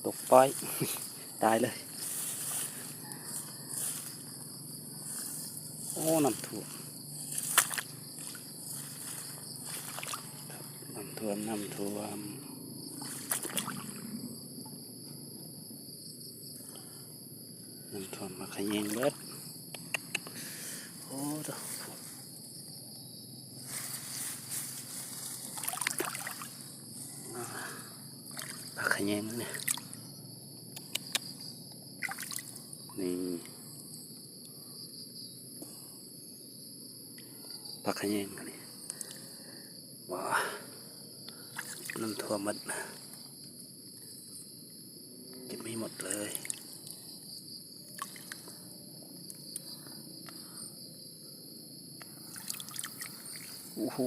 ຕົກປ້ອຍ ຕາຍເລີຍ. ໂອ້ ນ້ຳຖ້ວມ ນ້ຳຖ້ວມ ນ້ຳຖ້ວມ ນ້ຳຖ້ວມ ໝາກຂະແຍງເບິດ. ໂອ້ ໂທ້ ອາ ໝາກຂະແຍງນີ້ ນີ້ ໝາກຂະແຍງນີ້ ວ້າ ນ້ຳຖ້ວມໝົດ ເກັບໄມ່ໝົດເລີຍ. ໂອ້ໂຫ